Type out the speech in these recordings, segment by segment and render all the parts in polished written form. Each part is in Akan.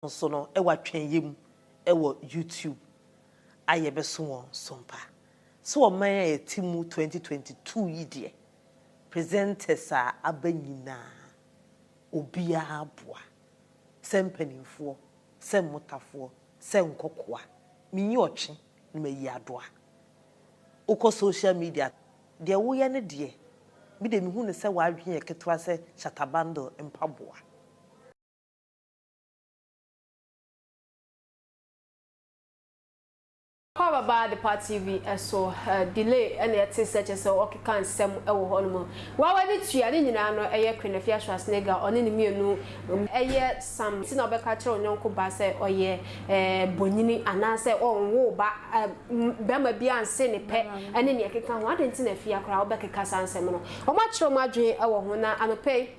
Nso no wɔ atwɛnyɛ mu wɔ YouTube a yɛbɛso wɔn so mpa. Sɛ ɔman a yɛte mu 2022 yi deɛ, presenters a aba nyinaa, obiara boa. Sɛ mpanimfoɔ, sɛ mmotafoɔ, sɛ nkɔkoa. Menyi ɔtwe na mayi adoa. Wokɔ social media, deɛ woyɛ no deɛ, me deɛ mehu no sɛ w'adwene yɛ ketewa sɛ Shatta Bandle mpaboa. Kɔ ababa Adepa TV so delay na ɛte sɛ kyerɛ sɛ ɔkeka nsɛm wɔ hɔ nom. Wawa ne tua ne nyinaa no ɛyɛ Queen Afia Schwarzenegger ɔne ne mmienu ɛyɛ Sam nti na ɔbɛka kyerɛ onyɔnko ba sɛ ɔyɛ bonyini anaasɛ ɔnwoo ba bɛrima bi anse ne pɛ ɛne nea ɛkeka ho adɛn nti na Afia koraa wobɛkeka saa nsɛm no. Wɔn akyerɛ wɔn adwene wɔ ho na anɔpa yi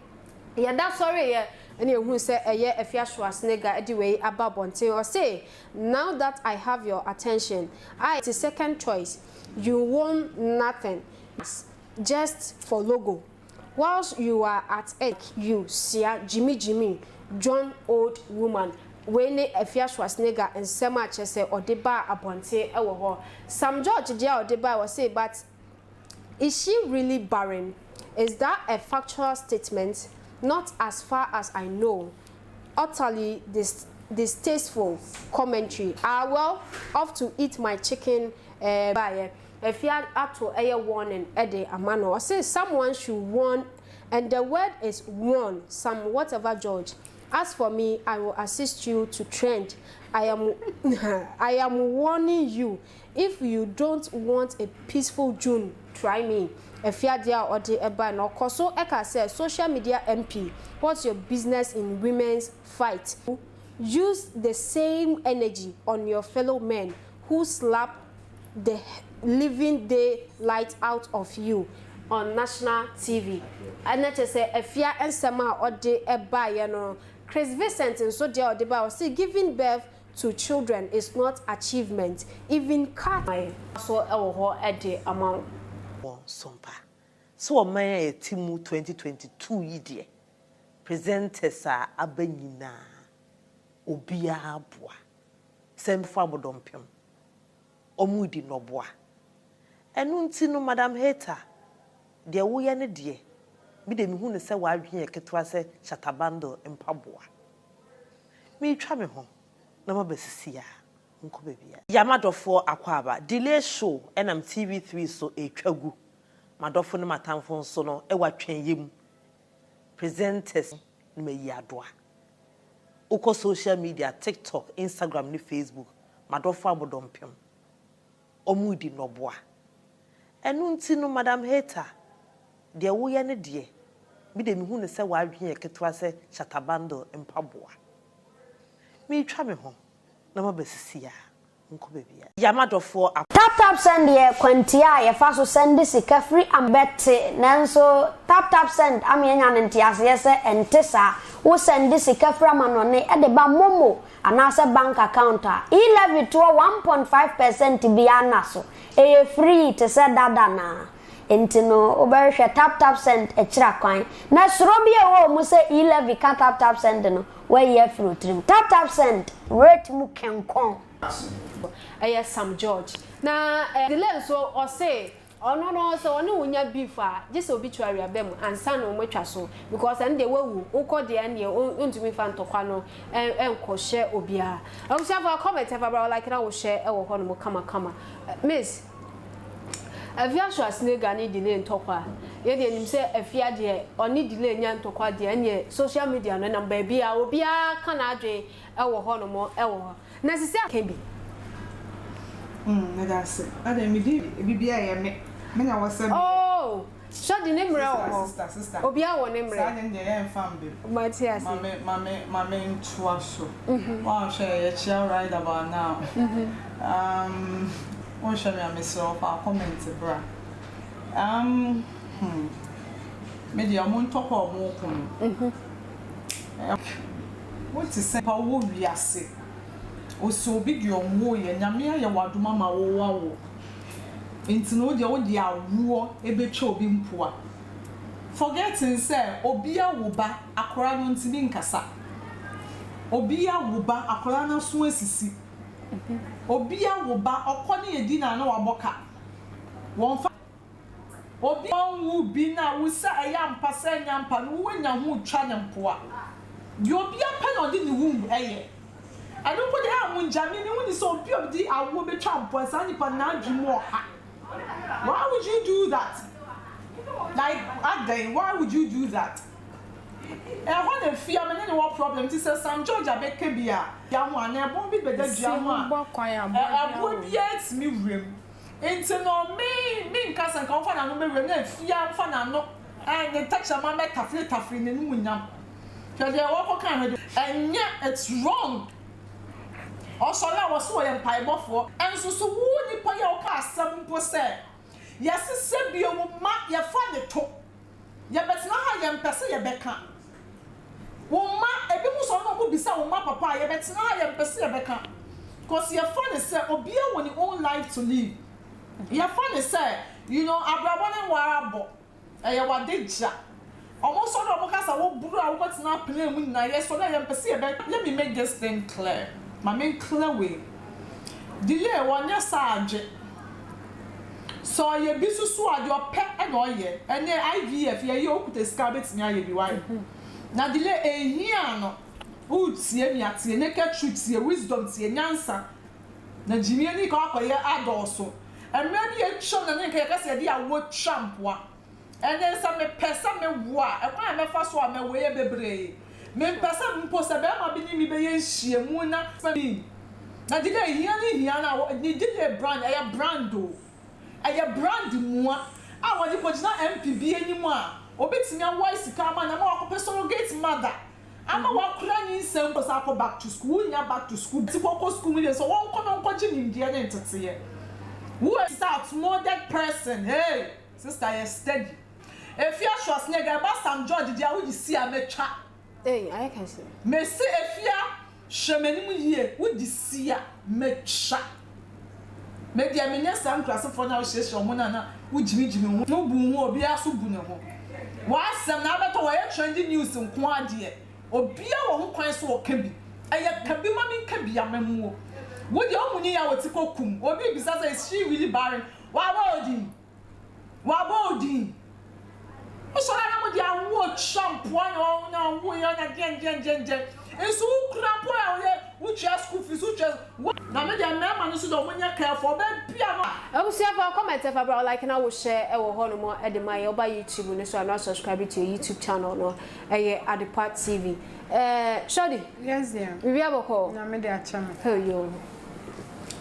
Yɛda sɔreeɛ na yɛhuu sɛ ɛyɛ Afia Schwarzenegger de wei aba abɔnten. Ɔse, Now that I have your attention, I te second choice, you won nothing, just for logo. Whilst you are at it, you sia gyimi gyimi, John old woman. Wei ne Afia Schwarzenegger nsɛm a kyerɛ sɛ ɔde baa abɔnten wɔ hɔ. Sam George deɛ a ɔde baeɛ, ɔse, But Is she really barren? Is that a factual statement? Not as far as I know. Utterly dis distasteful commentary. Ah well, off to eat my chicken eh baeɛ. Afia ato ɛyɛ warning de ama no. Ɔse someone should warn and the word is warn some whatever George. As for me, I will assist you to trend. I am I am warning you If you don't want a peaceful June, try me. Afiadeɛ a ɔde bae no, ɔkɔ so ka sɛ, Social media MP, what's your business in women's fight? Use the same energy on your fellow men who slap the living day light out of you on national TV. Ɛna kyerɛ sɛ Afia nsɛm a ɔde baeɛ no, Chris Vincent nso deɛ a ɔde baeɛ, ɔse giving birth to children is not achievement even cat. So wɔ hɔ de ama wo. Wɔn so mpa. Sɛ ɔman a yɛte mu 2022 yi deɛ, presenters a aba nyinaa, obiara boa. Sɛ mfo abodɔmpem, wɔredi nnɔboa. Ɛno nti no Madam Hater, deɛ woyɛ no deɛ, me deɛ mehu no sɛ w'adwene yɛ ketewa sɛ Shatta Bandle mpaboa. Meretwa me ho na maba sisi a, monkɔ baabiara. Ya m'adɔfoɔ akwaaba, Delay show ɛnam TV3 so retwa gu, m'adɔfo ne m'atamfo nso no wɔ atwɛnyɛ mu, presenters no mayi adoa. Wokɔ social media, TikTok, Instagram ne Facebook, m'adɔfo abodɔmpem, wɔredi nnɔboa. Ɛno nti no Madam Hater, deɛ woyɛ no deɛ, me deɛ mehu no sɛ w'adwene yɛ ketewa sɛ Shatta Bandle mpaboa. Meretwa me ho na maba sisi a, monkɔ baabiara. Ya m'adɔfoɔ a. Tap tap send yɛ kwantia a yɛfa so sɛnde sika firi am bɛte nanso tap tap send ama yɛanya no nteaseɛ sɛ ɛnte saa. Wo sɛnde sika firi amanɔne de ba momo anaasɛ bank account a, e-levy toɔ 1.5 percent biara nna so. Ɛyɛ free te sɛ dada no ara. Enti no wobɛhwehwɛ tap tap send akyira kwan. Na suro bi a ɛwɔ mu sɛ e-levy ka tap tap send no, woayi afiri wo tirim. Tap tap send, rate mu kɛnkɔn. Ɛyɛ Sam George. Na Delay nso ɔse ɔno no sɛ ɔne wo nya beef a gye sɛ obituary aba mu ansa na wɔn atwa so because ɛno deɛ wawu wokɔ deɛ ɛndeɛ wontumi nfa ntɔkwa no nkɔ hyɛ obiara. Abusuafo comment ɛfa bra wo like na wo share ɛwɔ hɔ nom kama kama. Miss Afia Schwarzenegger ne Delay ntɔkwa yɛ deɛ nim sɛ Afia deɛ ɔne Delay nya ntɔkwa deɛ ɛneɛ social media no ɛnam baabiara obiara ka n'adwen ɛwɔ hɔ nom ɛwɔ hɔ na sisi a ka bi. Mm meda ase. Adɛn me din biribiara ɛyɛ me. Me na ɛwɔ sɛ meyɛ. Oh Shorty ne mmerɛ wɔ hɔ. Sister sister. Obiara wɔ ne mmerɛ. Saa deɛ no deɛ yɛnfa mbem. Mate ase. Ma me ma me ma me ntoa so. Woanhwɛ a yɛkyea right about now. Um wohwɛ me a mesrɛ wo fa comment bra. Um hmm me deɛ ɔmo ntɔkwa a ɔmo ko no. Wote sɛ nipa wowɔ wiase. Ose obi deɛ ɔnwoo yɛ Nyame ayɛ wo adom ama wo wawo nti no wodeɛ wode awoɔ bɛtwa obi mpoa forgetting sɛ obi awo ba akora no ntumi nkasa. Obi awo ba, akwadaa no aso asisi. Obi awo ba, ɔkɔ ne yɛdi no a na wabɔ ka. Wɔmfa. Obi ɔnwo bi na wo sɛ ɛyɛ ampa sɛ ɛnyɛ ampa no wo anya ho retwa no mpoa. Deɛ obia pɛ na ɔde ne womb yɛ. Ɛno mpo deɛ ɛyɛ a mongya me, me hu ne sɛ obi a ɔde awoɔ bɛtwa mpoa saa nipa no n'adwene mu ɔha. Why would you do that? Like adɛn why would you do that? Ɛhɔ na efia me ne no wɔ problem nti sɛ Sam George abɛka bi a dua ho anaa ɛbɔn bi bɛda dua ho a ɛboa biara tumi wura mu. Nti no me me nka sɛ nka ɔmfa n'ano mmɛwura mu na afia mfa n'ano ɛɛ ne tɛkyerɛma mmɛtafere tafere n'anum nyam. Hwɛ deɛ wɔkɔ ka hwɛ deɛ ɛnyɛ it's wrong. Ɔsɔre a wɔse ɔyɛ mpaebɔfoɔ nso so wo nipa yi a woka asɛm mpo sɛ yɛse sɛ bio wo mma yɛfa ne to Yɛbɛtena ha a yɛmpɛ sɛ yɛbɛka. Wo mma, ebinom sɔre na wɔbisa wo mma papa a, yɛbɛtena ha a yɛmpɛ sɛ yɛbɛka. Cause yɛfa no sɛ obiara wɔ ne own life to live. Yɛfa no sɛ, you know, abrabɔ no wo ara bɔ. Ɛyɛ w'adagya. Wɔn sɔre a wɔka sɛ wo boro a wokɔtena plane mu nyinaa, yɛsɔre a yɛmpɛ sɛ yɛbɛ. Let me make this thing clear. Ma me clear wei. Delay, wɔnyɛ saa adwe. Sɛ ɔyɛ bi nso so a, deɛ ɔpɛ na ɔyɛ. Ɛnnɛ IVF yɛyɛ wokuta sika a wobɛtumi ayɛ bi why? Na delay ɛnhia no. Woretie me a tie naked truth tie wisdom tie nyansa. Na gyimie ni kɔ akɔyɛ adɔɔso. Mmerɛ bi a atwam na ne nka yɛka sɛ yɛde awoɔ twa mpoa. Ɛnne sɛ mepɛ sɛ mewo a, ɛkwan a mɛfa so a mɛwo yɛ bebree. Mempɛ sɛ mpo sɛ barima bi ne me bɛyɛ nhyiamu na. Me. Na delay hia ne hia no a, ne delay brand, ɛyɛ brand o. Ɛyɛ brand mua a wɔde kɔgyina MP bi anim a, obetumi awae sika ama no ama wakɔpɛ surrogate mother ama wakora nyinsɛn mpo sɛ akɔ back to school, wonnya back to school nti kɔkɔ school mu deɛ sɛ wɔnkɔ na wɔnkɔgye nimdeɛ ne nteteɛ. Wo. Sɛ outmoded person, hey! Sister yɛ steady. Efia Schwarzenegger ɛba Sam George deɛ a wode si a mɛtwa. Ei ayɛ kɛse. Mese Efia hwɛ m'anim yie wode si a mɛtwa. Me deɛ menyɛ saa nkurasefoɔ no a wohyiahyia wɔn no a na wogyimigyimi wo ho bu wo ho obiara nso bu ne ho. W'asɛm na abɛtɔ wɔyɛ trending news nko ara deɛ obiara wɔ ho kwan sɛ ɔka bi. Ɛyɛ ka bi ma menka bi amammuo. Wo deɛ womuni a wo ti kɔ kum. Obi rebisa sɛ is she really barren? Wabɔ odin. Wabɔ wo din. Wosɔre a na mode awoɔ twa mpoa na wɔn na wɔn yɛ na deɛn deɛn deɛn deɛn. Nso wo kura mpo a woyɛ wotua school fees wotua wo. Na me deɛ mmarima no nso deɛ wɔn nyɛ careful ɔbaa bi a no. Abusuafo comment fa bra wo like na wo share ɛwɔ hɔ nom de ma yɛ woba YouTube no so a na wa subscribe to yɛ YouTube channel no ɛyɛ Adepa TV ɛɛ Shorty. Yes dear. Biribi abɔkɔ. Nyame de akyɛ me. Hey yo.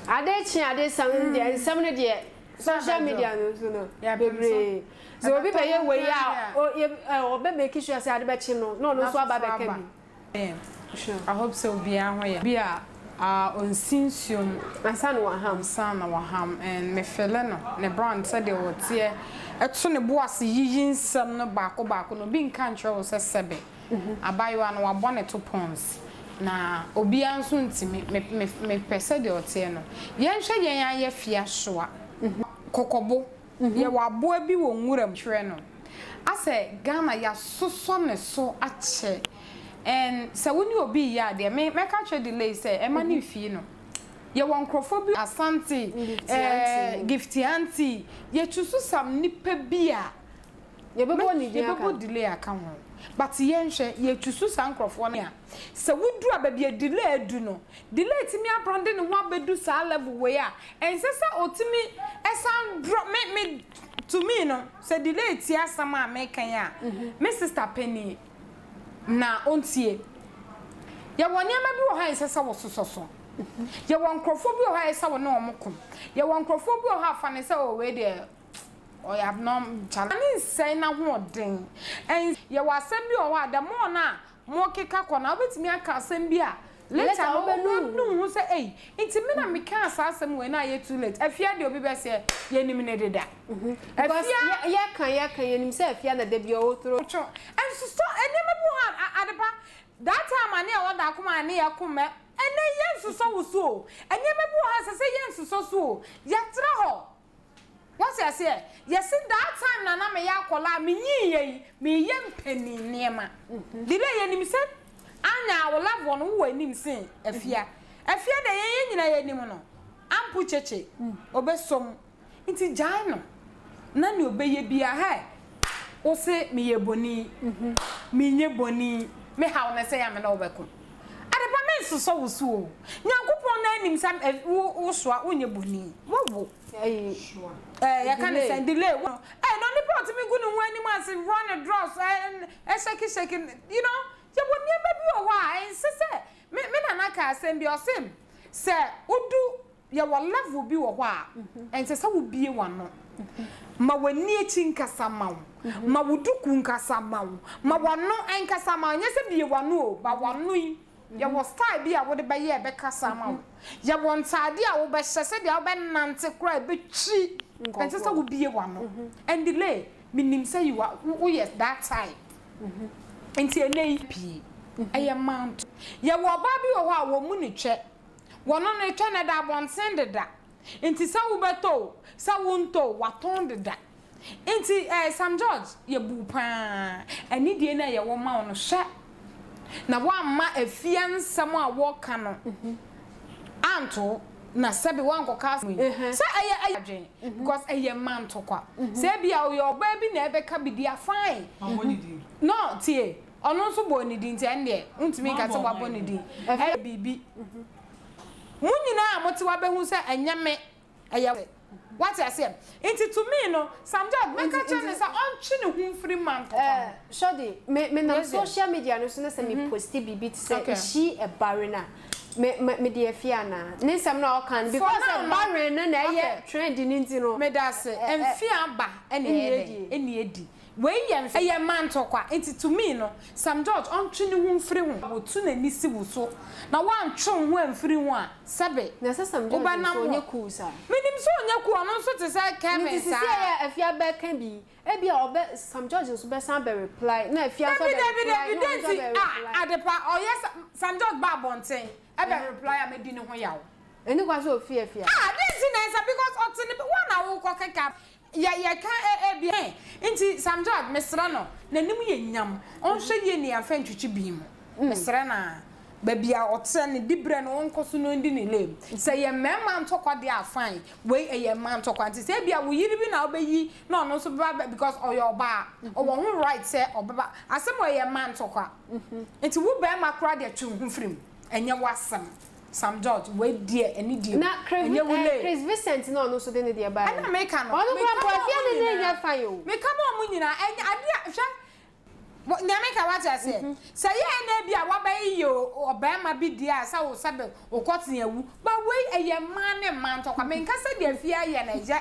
Ade kye ade sa deɛ nsɛm no deɛ. Social media no nso no bebree sɛ obi bɛyɛ wei a ɔbɛ make sure sɛ ade bɛkye no na ɔno nso aba abɛka bi. I hope sɛ obiara ho yɛ. Bi a ɔnsi nsuo mu. Ansa na waham. Ansa na waham and me fele no ne brand sɛdeɛ ɔteɛ ɛto ne bo ase yiyi nsɛm no baako baako no obi nka nkyerɛ wo sɛ sɛbe Abayewa no wabɔ ne to pons na obiara nso ntumi me me mepɛ sɛdeɛ ɔteɛ no. Yɛnhwɛ yɛn ayɛfea soa kɔkɔbo yɛwɔ aboa bi wɔ nwura mu kyerɛ no asɛ Ghana yɛasosɔ ne so akyɛ and sɛ wo ne obi reyɛ adeɛ me mɛka akyerɛ Delay sɛ ɛma no mfii no yɛwɔ nkorɔfoɔ bi Asante eh Gifty Auntie yɛchusu some nnipa bi a Yɛbɛbɔ ne din aka. Yɛbɛbɔ delay aka ho. But yɛnhwɛ, yɛtusu saa nkorɔfoɔ no a, sɛ woduru a baabi a delay adu no, delay tumi abrande ne ho abɛdu saa level wei a, ɛnsɛ sɛ ɔtumi san drop, me, me, to me no, sɛ delay tie asɛm a meka yi a, me sister panin, na ɔntie. Yɛwɔ nneɛma bi wɔ hɔ a ɛnsɛ sɛ wososɔ so. Yɛwɔ nkorɔfoɔ bi wɔ hɔ a ɛsɛ sɛ wo ne wɔn ko. Yɛwɔ nkorɔfoɔ bi wɔ hɔ a fa no sɛ oh wei deɛ, Ɔyɛ abnorm kyale. Ne nsɛe n'ahoɔden. Ɛn yɛwɔ asɛm bi wɔ hɔ a the more no a mokeka kɔ no a wobɛtumi aka asɛm bi a later no wobɛnu wo ho sɛ ei nti me na mekaa saa asɛm wei na ayɛ too late. Afia deɛ obi bɛseɛ yɛnim no deda. Because Afia. yɛka yɛka yɛnim sɛ Afia na da biara ɔturo. Nso sɔ nneɛma bi wɔ hɔ a adepa that time a ne yɛwɔ daakoma a ne yɛko mɛ ɛnɛ yɛnsosɔ wo so o. Nneɛma bi wɔ hɔ a ɛsɛ sɛ yɛnsosɔ so o. Yɛtra hɔ. Woate aseɛ? Yɛse that time na na meyɛ akwadaa a, menyiiɛ yi, meyɛ mpanin nneɛma. Delay, yɛnim sɛ Anya a wo level no wowɔ anim sen Afia. Afia deɛ yɛn yɛn nyinaa yɛnim no. Ampo kyekye, ɔbɛsɔ mu. Nti gyae no na nea ɔbɛyɛ biara hɛ wo se meyɛ bɔni, menyɛ bɔni, me haw ne sɛ ya me ne wo bɛko. Adepa mensosɔ wo so o. Nyankopɔn no ara nim sɛ wo wo soa wonyɛ bɔni. Woawo. Ɛɛ yɛka ne sɛn delay. Ɛɛ na onipa a ɔtumi gu ne ho anim ase worɔ ne drɔs ɛɛ shake shake you know yɛwɔ nneɛma bi wɔ hɔ a ɛnsɛ sɛ me me nana kaa asɛm bi ɔse sɛ wodu yɛwɔ level bi wɔ hɔ a ɛnsɛ sɛ wobie w'ano ma w'ani akyi nkasa ma wo ma wo duku nkasa ma wo ma w'ano nkasa ma wo ɛnyɛ sɛ bie w'ano o ba w'ano yi Yɛwɔ style bi a wode bɛyɛ a ɛbɛkasa ama wo. Yɛwɔ ntaade a wobɛhyɛ, sɛdeɛ wobɛnante koraa a ɛbɛtwi. Ɛnsɛ sɛ wobue w'ano. And delay, menim sɛ you are, woyɛ that type. Nti ɛnnɛ yi pii, ɛyɛ manto. Yɛwɔ ɔbaa bi wɔ hɔ a wɔmmu no twɛ. Wɔno no twɛ no ɛda abɔnten deda. Nti sɛ wobɛtɔ o, sɛ wontɔ o, watɔn deda. Nti eh Sam George yɛ buu paa anidie no a yɛwɔ ma wo no hwɛ na woamma afie nsɛm a wɔka no anto wo na sɛbe woankɔka asɛm yi sɛ ɛyɛ ɛyɛ adwen because ɛyɛ mma ntɔkwa sɛ ebia ɔyɛ ɔbaa bi na ɛbɛka bi deɛ fine no tie ɔno nso bɔɔ ne din nti ɛndeɛ wontumi nka sɛ wabɔ ne din ɛyɛ biribi mo nyinaa a mote hɔ abɛhu sɛ ɛnyɛ me Ɛyɛ wo. Wate aseɛ? Nti to me no, Sam George, mɛka kyerɛ no sɛ ɔntwe ne ho mfiri mma ntɔkwa ho. Shorty, me me nam Yes dear. social media no so na sɛ me posti biribi te sɛ Okay. is she a barren a, me me mede afie anaa? Ne nsɛm no a ɔka no, For because now sɛ no, barren no na ɛyɛ okay. trend no nti no, Meda ase. ɛ ɛ Mfe aba na ɛna ɛyɛ dɛn? ɛdie. Ɛna adi. Wei yɛ mfe ɛyɛ mma ntɔkwa nti to me no Sam George ɔntwe ne ho mfiri ho. Wotu n'ani si wo so na woantwe wo ho amfiri ho a sɛbe Na sɛ Sam George wobɛnam nso hɔ. ɔnyɛ cool saa. Menim sɛ ɔnyɛ cool ɔno nso te sɛ Kevin Nti saa. sisi a Afia bɛka bi yi ebia ɔbɛ Sam George nso bɛsan abɛ reply na Afia nso Dabi abɛ dabi reply dabi na ɔno dɛn nso nti abɛ ah reply. Adepa ɔyɛ sa Sam George ba abɔnten ɛbɛ reply a mɛdi ne ho yaw. Ɛni kwan sɛ ofi Afia. Ah dɛn nti na ɛsɛ because ɔte ne wo na wokɔ keka Yɛ yɛka ɛ ɛ bi ɛ nti Sam George mesrɛ no n'anim yɛ nyam ɔnhwɛ yie ne yɛnfa ntwitwi bi mu mesrɛ no aa baabi a ɔteɛ ne dibrɛ no ɔnkɔ so na ɔndi ne lane sɛ ɛyɛ mmarima ntɔkwa deɛ a fine wei ɛyɛ mmaa ntɔkwa nti sɛ ebia wo yere bi na wobɛyi na ɔno nso bɛba bɛ because ɔyɛ ɔbaa ɔwɔ ho right sɛ ɔbɛba asɛm wei ɛyɛ mmaa ntɔkwa nti wo barima koraa deɛ twe wo ho firi mu ɛnyɛ w'asɛm. Sam George wei deɛ ɛne deɛ Na Chris ɛnyɛ wo eh, lane. Chris Vincent na ɔno nso de ne deɛ baeɛ Ɛna no. meka no, Ɔno koraa meka mpo ma afia ɔmo ne ne nyinaa. nyɛ fine o. Meka ma ɔmo nyinaa, ɛnyɛ adeɛ a, hwɛ, wɔ- nea meka wate aseɛ? Sɛ yɛ ɛna bi a wabɛyeyɛ o- ɔbarima bi deɛ a sɛ wo sɛbe wo kɔte awu, but wei ɛyɛ mmaa ne mmaa ntɔkwa. Menka sɛ deɛ afia ayɛ no ɛyɛ.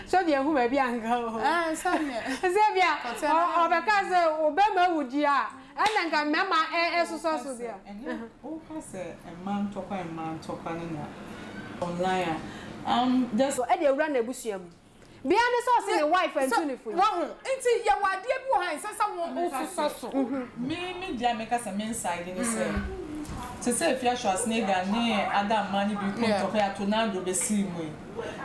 Sɛ deɛ ehu baabi anka o. Ɛɛ, sɛdeɛ. Sɛ bia Kɔte no ɔ- ɔbɛka sɛ ɔbɛma awu deɛ a, ɛna nka mmarima ɛ- ɛsosɔ so deɛ. Ɛnyɛ woka sɛ mmaa ntɔkwa mmaa ntɔkwa no na online a um just. Ɛde awura n'abusua mu. Bia ne sɛ ɔse ne wife antu ne fo yi. Wahu? Nti yɛwɔ adeɛ bi wɔ hɔ a ɛnsɛ sɛ wo wososɔ so. Me me deɛ a meka sɛ me nside ne sɛ te sɛ Afia Schwarzenegger ne ada mmaa no bi ko ntɔkwa yi a tornado bɛsii mu yi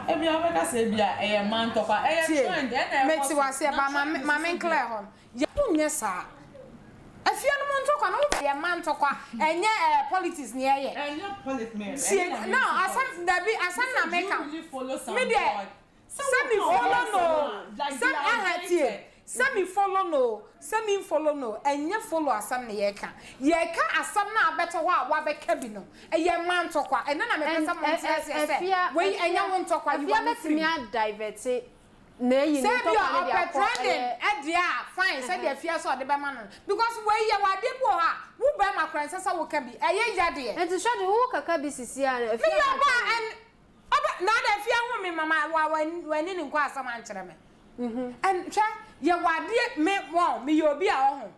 ebia wobɛka sɛ ebia ɛyɛ mmaa ntɔkwa ɛyɛ Tie, trend ɛna ɛkɔ mete so w'aseɛ na ba ma trend me nso ma so me deɛ nclear hɔ no. Yɛ wonyɛ saa. Afia no mu ntɔkwa no wo yɛ mmaa ntɔkwa ɛnyɛ ɛɛ politics ne yɛyɛ. Ɛnyɛ politics me Tie ɛnyɛ na now me asɛm dabi asɛm politics na do you meka really follow me Sam deɛ George Sɛ Sɛ me woka follow ɔbaa no asɛm o, a like sɛ they are aha tie, outdated. sɛ me follow no o, sɛ me nfollow no o, ɛnyɛ follow asɛm na yɛreka. Yɛreka asɛm no a abɛtɔ hɔ a woabɛka bi no, ɛyɛ mmaa ntɔkwa. Ɛno na mepɛ And sɛ ɛ monte ɛ aseɛ sɛ Afia wei Afia ɛnyɛ wo ntɔkwa, yi Afia w'ano firi bɛtumi mu. a divert n'ayi Sɛ ne ebia ntɔkwa no de ɔpɛ akɔ trending ɛyɛ deɛ a, fine, sɛdeɛ Afia sɛ ɔde bɛma no no. Because wei yɛwɔ adeɛ bi wɔ hɔ a, wo barima koraa ɛnsɛ sɛ woka bi, ɛyɛ ya deɛ. Nti hwɛ de wo kaka bi sisi a Afia Meyɛ ka ɔbaa kyerɛ wo. and Ɔbɛ na ada afie ahu me mama wa wa wani ne nkɔ asɛm ankyerɛ me. And hwɛ yɛ wɔ adeɛ me wɔn me yɛ obi a ɔho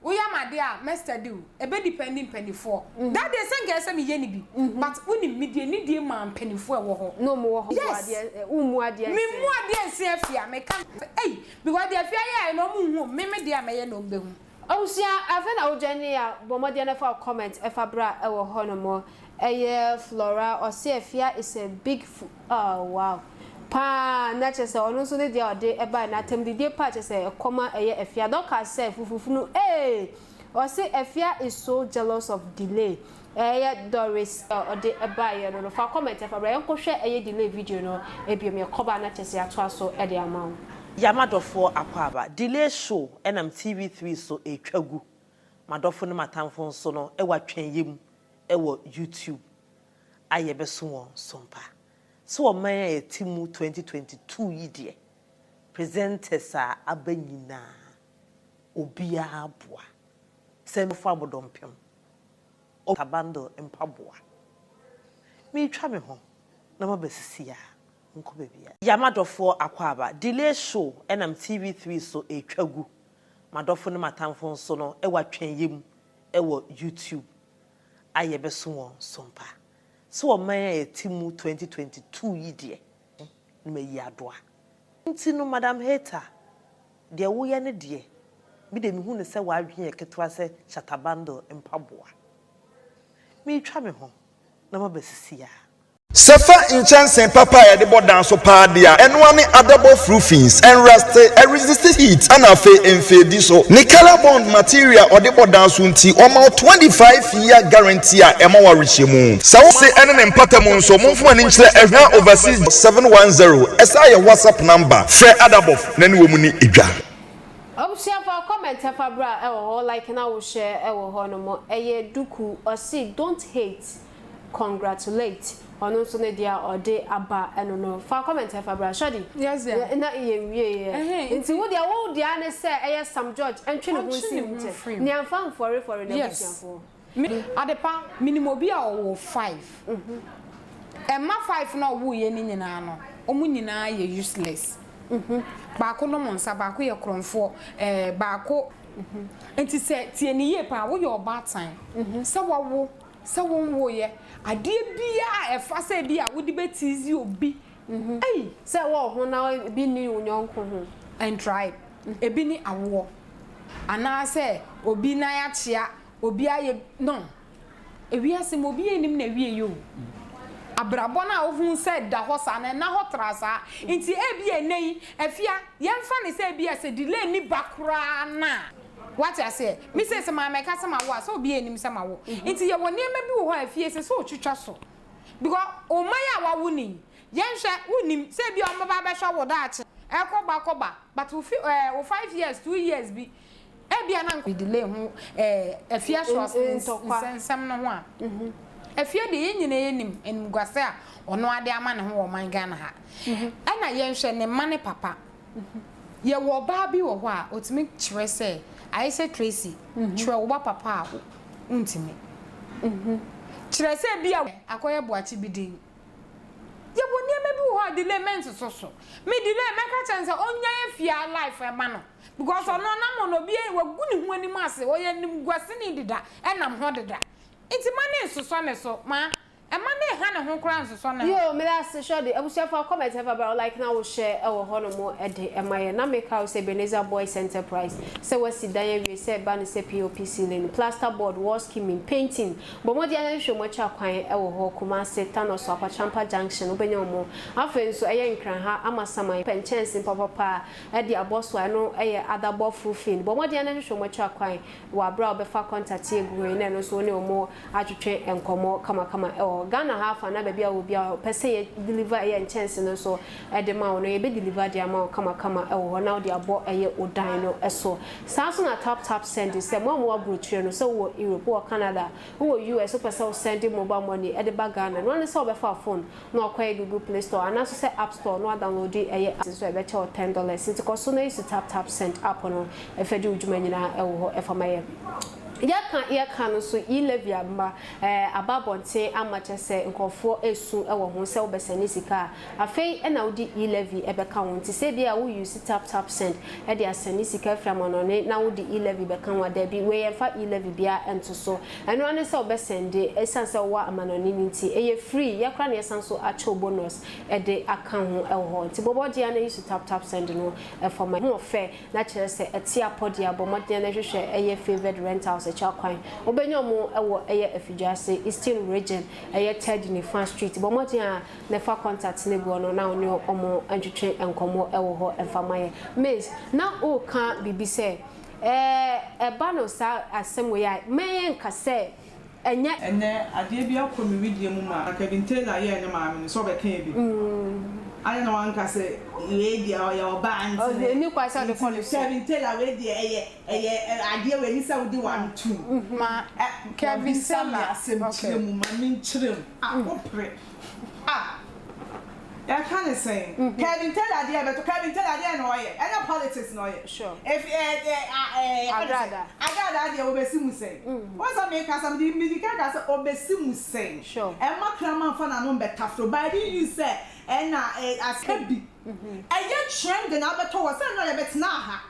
woyɛ ma adeɛ a mɛ study wo ebe depend mpanifoɔ that day sɛ nka ɛsɛ me yɛ ne bi but wonim me deɛ ne die maa mpanifoɔ ɛwɔ hɔ. Na ɔmo wɔ hɔ Yes adeɛ wo mu adeɛ me mu adeɛ nsi afie a me ka ei because deɛ afie ayɛ ayɛ na ɔmo nhu me me deɛ a mɛyɛ na ɔmo bɛ hu. Abusua afei na wo join a bɔ mmɔden na fa wo comment fa bra wɔ hɔ nom ɛyɛ Flora ɔse Afia is a big fu oh wow paa na kyerɛ sɛ ɔno nso ne deɛ ɔde ɛbae no atɛmdidie paa kyerɛ sɛ ɛkɔma ɛyɛ Afia Dorcas sɛ fufufunu ee. Ɔse Afia is so jealous of Delay ɛyɛ Doris a ɔde baeɛ no no fa comment fa bra yɛnkɔ hwɛ ɛyɛ Delay video no biom yɛkɔba a na kyerɛ sɛ yɛatoa so de ama wo. Ya m'adɔfoɔ akwaaba, Delay show ɛnam TV 3 so ɛretwa gu, m'adɔfo ne m'atamfo nso no wɔ atwɛnyɛ mu wɔ YouTube a yɛbɛso wɔn so mpa. Sɛ ɔman a yɛte mu 2022 yi deɛ, presenters a aba nyinaa obiara boa. Sɛ mefo abodɔmpem, ɔka bundle mpaboa. Meretwa me ho na maba sisi a, nkɔ baabiara. Ya m'adɔfoɔ akwaaba, Delay show ɛnam TV 3 so ɛretwa gu, m'adɔfo ne m'atamfo nso no wɔ atwɛnyɛ mu wɔ YouTube a yɛbɛso wɔn so mpa. Sɛ ɔman a yɛte mu 2022 yi deɛ, na mayi adoa. Nti no Madam Hater, deɛ woyɛ no deɛ, me deɛ mehu no sɛ w'adwene yɛ ketewa sɛ Shatta Bundle mpaboa. Meretwa me ho na maba sisi a. Sɛ fa nkyɛnsee papa a yɛde bɔ dan so paa de a, ɛno ara ne adabɔ roofings, ɛnrɛste, ɛresiste heat ɛna afei ɛmfeedi so. Ne colour bond material a ɔde bɔ dan so nti, ɔma wo 25 year guarantee a ɛma wo awerehyɛmu. Sɛ wo se ɛne ne mpata mu nso, momfa mo ani nkyerɛ Ɛhwa Overseas 710, ɛsan yɛ WhatsApp number. Frɛ Adabɔf na ne wɔn ni dwa. Abusua fa comment fa bra ɛwɔ hɔ like na wo share ɛwɔ hɔ nom ɛyɛ duku ɔse don't hate congratulate ɔno nso ne deɛ ɔde aba ɛno no fa comment fa bra shorty Yes dear. na yɛn wie yɛ Ɛhɛn, nti wo deɛ wo deɛ ne sɛ ɛyɛ Sam George ɛntwe ne ho Ɔntwe nsi ne ho nkyɛn mfiri mu. nea nfa nfɔre fɔre Yes. n'abusuafoɔ. Me, Adepa, menim obi a ɔwoo five. Mma five no a ɔwooeɛ no nyinaa no, wɔn nyinaa yɛ useless. Baako nom nsa, baako yɛ korɔmfoɔ, ɛɛ, baako. Nti sɛ, tie no yie paa, woyɛ ɔbaatan, sɛ wawo, sɛ wonwooeɛ, adeɛ biara a ɛfa sɛ ebi a wode bɛ tease obi, ei. Sɛ ɛwɔ wo ho na ebi nni wo yɔnko ho. Ɛntrae. Ebi ne awoɔ, anaasɛ obi nan akyea, Obi ayɛ no ewiase mu obi nnim n'awieɛ o. Abrabɔ no a wohu sɛ ɛda hɔ saa no ɛnna hɔ tra saa. Nti ebia ɛnnɛ yi Afia yɛmfa no sɛ ebia sɛ delay nni ba koraa no a, woate aseɛ? Me sei sɛ mammɛka sɛ mawo a sɛ obiara nnim sɛ mawo. Nti yɛwɔ nneɛma bi wɔ hɔ a Afia ɛsɛ sɛ otwitwa so because wo mma yi a woawo no yi yɛnhwɛ wonnim sɛ ebia wɔbɛba abɛhwɛ wo daakye. Ɛkɔ ba kɔ ba but wo fi ɛɛ wo five years two years bi Ebia na nka delay ho eh, Afia Schwartz nsɛnsɛm no ho a. Afia deɛ yɛn nyinaa yɛnim animguase a ɔno ara de ama ne ho wɔ ɔman Ghana ha. Ɛna yɛnhwɛ ne mma ne papa. Yɛwɔ ɔbaa bi wɔ hɔ a ɔtumi kyerɛ sɛ, ayɛ sɛ Tracy, kyerɛ wo ba papa a wontumi. Kyerɛ sɛ ebia akɔyɛ boakye bi din. Yɛwɔ nneɛma bi wɔ hɔ a delay mɛnsoso so. Me delay mɛka kyerɛ no sɛ ɔnnyae Afia life ɛma no. Because ɔno ɔnam hɔ no obi wagu ne ho anim ase ɔyɛ animguaseni deda ɛnam hɔ deda nti ma ne nsosɔ ne so ma ɛma ne nha ne ho koraa nsosɔ ne ho. Yoo meda ase Shorty abusuafo a comment ɛfa bra wo like na wo share ɛwɔ hɔ nom ɛde ɛma yɛn na meka wo sɛ Ebenezer Boys Enterprise sɛ wasi dan awie sɛ ɛba no sɛ POP ceiling plaster board wall skimming painting bɔ mmɔden ara hwehwɛ mu akyira kwan ɛwɔ hɔ Kumasi Tanoso Akwatrampa junction wobɛnya wɔn afei nso ɛyɛ Nkran ha Amasaman pɛ nkyɛnse papapa de abɔ so a, ɛno yɛ adabɔ foro fi no. Bɔ mmɔden ara na hwehwɛ wɔn akyiri akwan wɔ aberɛ a wobɛfa contact yi agu hɔ yi na ɛno nso wo ne wɔn atwetwe nkɔmmɔ kamakama wɔ Ghana ha afa anaa baabi a wowɔ biara wopɛ sɛ yɛ deliver ɛyɛ nkyɛnse no nso de ma wo no, yɛbɛ deliver de ama wo kamakama wɔ hɔ na wode abɔ ɛyɛ wo dan no so. Saa nso na tap tap send sɛ mo a mowɔ aburokyire no, sɛ wowɔ Europe, wowɔ Canada, wowɔ US wopɛ sɛ wo send mobile money de ba Ghana, ɛno ara ne sɛ wobɛfa wo phone na wakɔyɛ Google Play Store anaa nso sɛ App Store na wadownloadi ɛyɛ app nso a ɛbɛkyɛ wo ten dollars nti kɔ so na use Tap Tap Send app no ɛfɛ di wo dwuma nyinaa ɛwɔ hɔ ɛfa ma yɛ. Yɛka yɛka no nso E-levy aba ɛɛ aba abɔnten ama kyerɛ sɛ nkorɔfoɔ ɛresu ɛwɔ ho sɛ wobɛsɛne sika a afei ɛna wode E-levy ɛbɛka ho nti sɛ ebia wo use Tap Tap Send ɛde asɛne sika afiri amanɔne na wode E-levy bɛka ho a daabi wei yɛmfa E-levy biara ɛnto so Ɛno ara ne sɛ wobɛ sɛnde, ɛsiane sɛ wowɔ amanɔne no nti, ɛyɛ free, yɛ koraa na yɛsan nso akyɛ wo bonus de aka ho wɔ hɔ. Nti bɔ mmɔden ara na use tap tap send no for ma ho ɔfɛ na kyerɛ sɛ ɛte apɔ deɛ a, bɔ mmɔden ara na hwehwɛ ɛyɛ favoured rent house akyi akwan. Wobɛnya wɔn wɔ ɛyɛ Afidwoase, Eastern Region, ɛyɛ Third Nifa Street. Bɔ mmɔden ara na fa contact no gu hɔ no na wo ne wɔn ntwetwe nkɔmmɔ wɔ hɔ mfa ma yɛn. Miss, na woreka biribi sɛ. Ɛɛ ɛba no saa asɛm wei a, mma yɛnka sɛ ɛnyɛ. Ɛnnɛ, adeɛ bi akɔ me wedeɛ mu ma Kevin Taylor yɛɛ ne maame no, sɛ ɔbɛkaa bi. Adɛn na wanka sɛ wei deɛ ɔyɛ ɔbaa nti ne, Ɛnni kwan sɛ ɔde kɔ ne so. Kevin Taylor wei deɛ ɛyɛ, ɛyɛ adeɛ wei ɛni sɛ wode w'ano tom. Ma Kevin Wabisa me Taylor, asɛm okay. kyerɛ mu, ma menkyerɛ mu. Ah, wopere. Ah! Yɛka ne sɛn? Kevin Taylor deɛ bɛtɔ Kevin Taylor deɛ na ɔyɛ ɛnyɛ politics na ɔyɛ. Sure. Efi ɛ ɛ a ɛ yɛka ne sɛn? Agrada. Agrada deɛ obesi mu sɛn? Wɔn sɛ meka sɛ mede mede kan ka sɛ obesi mu sɛn? Sure. Ɛmma kraman nfa n'ano mbɛtaforo but I didn't use sɛ ɛna ɛ asɛ bi. Ɛyɛ trending abɛtɔ hɔ sɛ ɛno yɛbɛtena ha.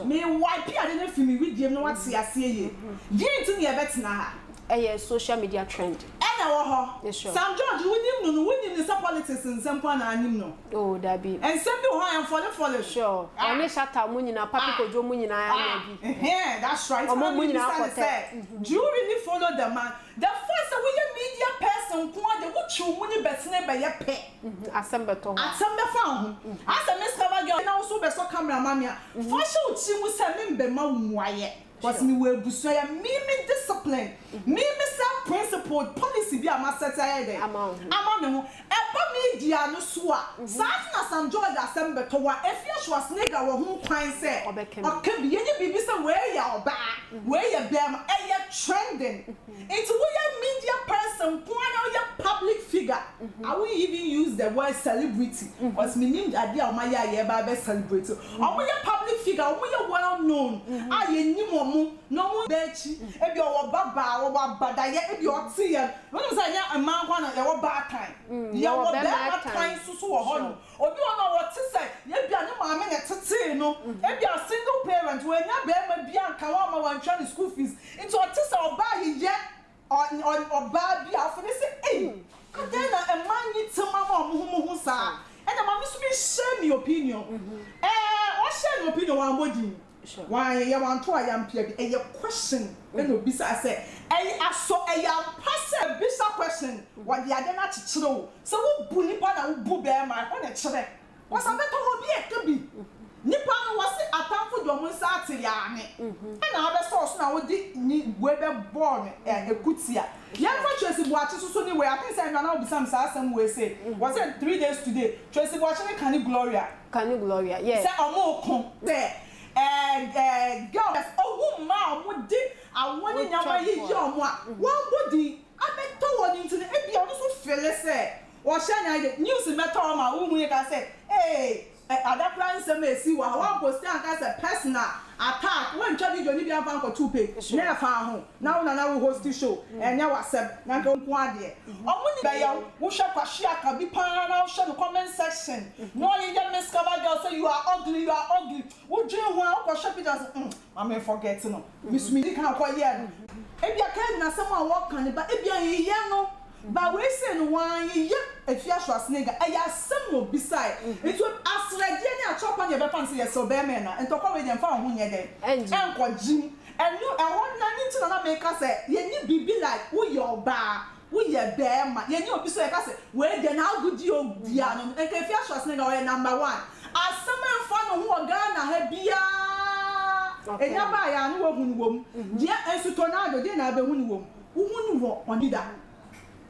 Me wipe ade no afi me wedeɛ mu na wate aseɛ yie. Deɛn nti na yɛbɛtena ha? Ɛyɛ social media trend. Ɛna ɛwɔ hɔ. Sam George wonim no no wonim no sɛ politics nsɛm nko ara na anim no? Oh dabi. Nsɛm bi wɔ hɔ a ɛnfɔlefɔle no. Sure. Ɔne Shatta mo nyinaa, Papi Kojo mo nyinaa anya bi. Ɛhɛn, that's right. Nti na Ɔmo mo nyinaa mebisa no akɔtɛ. sɛ, do you really follow the man? The fact sɛ woyɛ media person nko ara deɛ wotwe wo mu ne bɛsene bɛyɛ pɛ. Asɛm bɛtɔ hɔ. Asɛm bɛfa wo ho. Asɛ Miss Cover Girl na wo so wobɛsɔ camera ma me a, fa hyɛ wo tiri mu sɛ membɛma wo mmuaeɛ. Cause mewɔ abusua yɛ me me discipline, me me self principled policy bi a ma set ayɛ dɛn ama me ho. Ɛba media no so a, saa nso na Sam George asɛm bɛtɔ wo a, Afia Schwarzenegger wɔ ho kwan sɛ ɔka bi. Yɛnyɛ biribi sɛ wei yɛ ɔbaa, wei yɛ bɛɛma, ɛyɛ trending. Nti woyɛ media person nko ara na woyɛ public figure, I won't even use the word celebrity cause mennim adeɛ a wɔayɛ a yɛreba abɛ celebrate. Wɔyɛ public figure, wɔyɛ well known a yɛnim wɔn na wɔn ba akyi, ebia ɔwɔ ba baa, ɔwɔ abadayɛ, ebia ɔte yɛn. Wonim sɛ ɛnyɛ mmaa nko ara na yɛwɔ baatan, yɛwɔ barima tan nso so wɔ hɔnom. Obi wɔ hɔ a ɔte sɛ ebia ne maame na ɛtetee no, ebia single parent, wannya barima bi anka ho amma wantua ne school fees, nti ɔte sɛ ɔbaa yeyɛ ɔbaa bi a ɔfeel sɛ ei, adɛn na mmaa nni tema ma wɔn ho mo ho saa? Ɛna maame nso bi share me opinion. Ɛɛ, ɔshare ne opinion, wammɔ din, wanyeyɛ, wanto ayampea bi, ɛyɛ question ɛna obisaa sɛ, ɛyɛ asɔ, ɛyɛ ampa sɛ bisa question, wɔde ade no akyekyere wo, Sɛ wo bu nipa na wo bu bɛɛma ɛhɔ na ɛkyerɛ. Cos abɛtɔ hɔ obi ɛka bi. Nipa no wɔse atamfo de ɔmo nsa ate yaane ɛna abɛsɔ wo so na wode ni wei bɛ bɔɔ no ɛ ɛkutia. Yɛnfa Tracy Boakye soso ne wei I think sɛ ɛnora na wobisa me saa asɛm wei se wɔse 3 days today Tracy Boakye ne Kani Gloria Kani Gloria yeah. Sɛ ɔmo ko sɛ ɛɛ ɛɛ girl ohu mmaa a ɔmo de awoɔ ne nneɛma yiyi ɔmo a wɔnbɔ din. Abɛtɔ hɔ no nti no ebia ɔno nso fele sɛ ɔhyɛ nyan de news mmɛtɔ hɔ ma wohu yɛ ka sɛ ee ada koraa nsɛm a esi wɔ ha woamposti anka sɛ personal attack woantwa video no bi amfa ankɔto page na ɛfa ho na wo na na wo hosti show ɛnyɛ w'asɛm na nka wo nko ara deɛ ɔmo nim bɛyɛ wo wohwɛ kwahye aka bi paa na wohwɛ no comment section na ɔyeyɛ miss cover girl sɛ you are ugly you are ugly wodwen ho a wokɔhwɛ picture sɛ mm ma me forget no Me so medi kan kɔ yɛɛ no. Ebia Kevin asɛm a wɔka no ba ebia nyeyɛ no ba wei sei no wanyeyɛ Afia Schwarzenegger ɛyɛ asɛm na obisae nti asrɛdeɛ ne akyɛwpa na yɛbɛfa no sɛ yɛsrɛ bɛɛma ɛna ntɔkwa wei deɛ mfa wo ho nyɛ dɛn ɛnkɔ gyim ɛno ɛhɔ na ne nti na na meka sɛ yɛnni biribi like woyɛ ɔbaa Woyɛ bɛɛma yɛnyɛ obi so yɛka sɛ wei deɛ n'agodie odi ano no nka Afia Schwarzenegger ɔyɛ number one asɛm a ɛmfa ne ho wɔ Ghana ha biaa ɛnya baeɛ a ne wahu no wɔ mu deɛ nso Tornado deɛ na abɛhu no wɔ mu wohu no wɔ ɔne da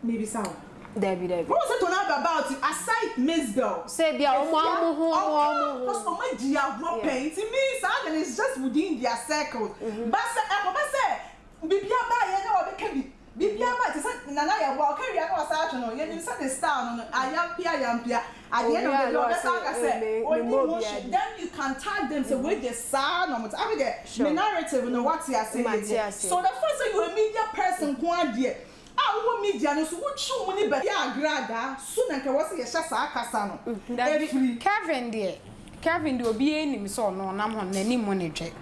mebisa wo Dabi dabi. Wohu sɛ Tornado about aside Mzbel Sɛ ebia wɔn Afia ara wɔn ho wɔn ara ɔka wɔn ho. cause wɔn adi agorɔ pɛn nti me saa de no it's just within their circles but sɛ ɛkɔba sɛ Biribi aba a yɛn na wɔbɛka bi. Biribi aba te sɛ Nana Yeboah, ɔka wie a na wasan atwe no. Yɛnim sɛ ne style no no, ayampia ayampia. At the end of the day, ɔbɛsan aka sɛ ɔnni ho hwee. Then you can tag them sɛ wei deɛ saa na wɔte. Afei deɛ me narrative no woate aseɛ yie deɛ. So the fact sɛ you are a media person nko ara deɛ, a wowɔ media no so wotwe wo mu ne bɛ. Yɛ agradaa so na nka ɛwɔ sɛ yɛhyɛ saa kasa no Dabi, firi. Kevin deɛ, Kevin deɛ obiara nim sɛ ɔno ɔnam hɔ no n'ani mmɔ ne dwɛ.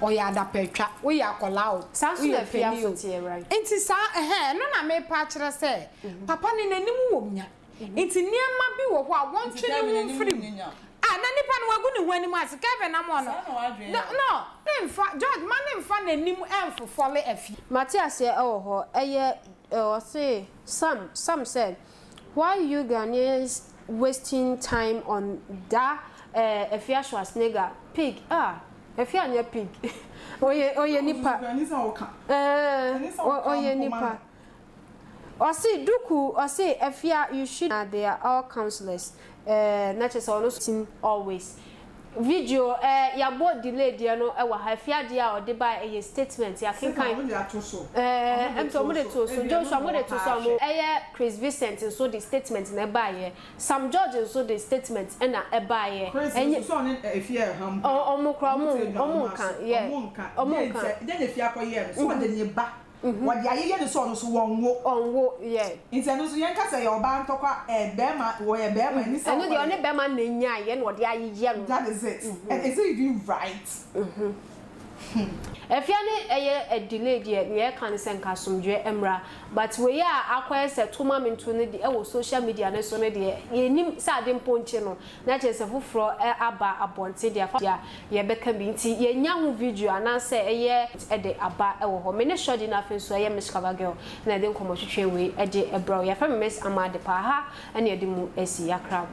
Ɔyɛ adapatwa, woyɛ akwadaa o, Saa nso na woyɛ afie panin o. aso teɛ, right? Nti saa, ɛhɛn, ɛno na merepa akyerɛ sɛ papa no n'anim wɔ nya. Nti nneɛma bi wɔ hɔ a wɔntwe ne ho mfiri mu. Ah, na nipa no wagu ne ho anim ase, Kevin Amoah no, no, no, ne nfa, George, ma ne nfa n'anim mfofɔle afie. Mate aseɛ ɛwɔ hɔ ɛyɛ ɔse Sam Sam sɛ why you Ghanaians wasting time on that eh Afia Schwarzenegger pig ah. Afia nyɛ pig. Ɔyɛ ɔyɛ nipa. Ɛɛ ɔyɛ nipa. Ɔse duku ɔse Afia you should they are all counsellors ɛɛ na kyerɛ sɛ ɔno nso team always. Video eh yabɔ delay deɛ no wɔ ha Afia deɛ a ɔde baeɛ ɛyɛ statement yakenkan eh ɛm sɛ ɔmo de too so Joshua ɔmo de too so a ɔmo ɛyɛ Chris Vincent nso de statement na ɛbaeɛ Sam George nso de statement na ɛbaeɛ Chris ɛnyɛ nso sɛ ɔne Afia ɛha mpo ɔ ɔmo koraa ɔmo ɔmo te ɔmo adwammaa nka so yeah ɔmo nka ɔmo dɛn nka nti dɛn na Afia akɔyɛɛ no sɛ ɔde ne ba Wɔde ayeyɛ no sɛ ɔno nso wɔnwo. Ɔnwo, yeah. Nti ɛno nso yɛnka sɛ ɛyɛ ɔbaa ntɔkwa, ɛɛ bɛɛma, wɔyɛ bɛɛma, ɛne sɛ Ɛno deɛ ɔkɔyɛ. ɔne bɛɛma na ɛnyaeɛ na ɔde ayeyɛ no. That is it. And is it even right? Hmm. Afia ne ɛyɛ delay deɛ nea ɛka ne sɛ nka asomdwoeɛ mmra but wei a akɔyɛ sɛ to ma me nto no deɛ ɛwɔ social media no so no deɛ yɛnnim sɛ ade mpo nkye no na kyerɛ sɛ foforɔ aba abɔnten de afa a yɛbɛka bi nti yɛnya ho video anaasɛ ɛyɛ de aba wɔ hɔ. Me ne Shordy na afei nso ɛyɛ Miss Cover Girl na yɛde nkɔmmɔtwetwe wei de brɛ wo. Yɛfrɛ me Miss Ama Adepa. Ha na yɛde mu asi. Yɛakra mo.